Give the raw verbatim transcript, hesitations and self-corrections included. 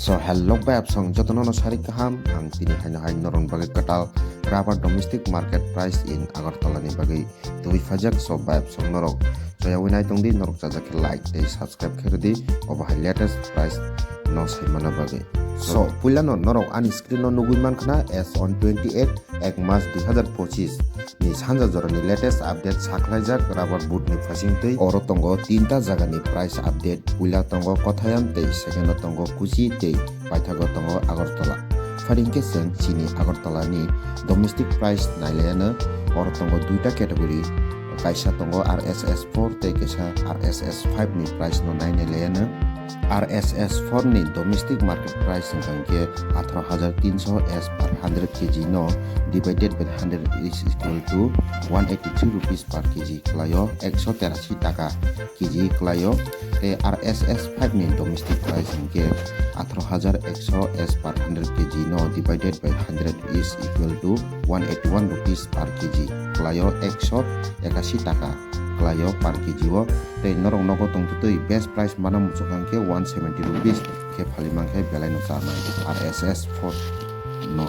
So hello bai absong jotono no sarik kaham, ang tini haino hai norok bagwi kwtal rubber domestic market price in Agartala ni bagwi twi phajak. So bai absong norok toyawi nai tongdi, norok chajak khe like tei subscribe khe rwdi, obo hai latest price no saimana bagwi. So puilano norok ani screen no nugwi mankhna, as on twenty eight ek mas dui hazar pochis ni sanja jorani latest update sakhlaijak rubber board ni phasing twi. Oro tongo tinta jagani price update, puila tongo Kothayam tei second o tongo Kuchi tei paithago tongo Agartala. Phari hwnkhe chwng chini Agartala ni domestic price nailaiano, oro tongo duita category, kaisa tongo R S S four tei kaisa R S S five ni price no nainailayano. R S S four ni domestic market price wngkha hwnkhe atharo hajar tinso as per hundred K G no divided by hundred is equal to one eighty three rupees per K G kwlaio, ekso terasi taka K G kwlaio. Tei R S S five ni domestic price hwnkhe atharo hajar ekso as per hundred K G no divided by hundred is equal to one eighty one rupees per K G kwlaio, ekso ekasi taka kwlaio per K G o. Tei norok nogo tongtwtwi best price mana muchung hwnkhe one seventy rupees khe phali mankhe belai no chanai R S S four no.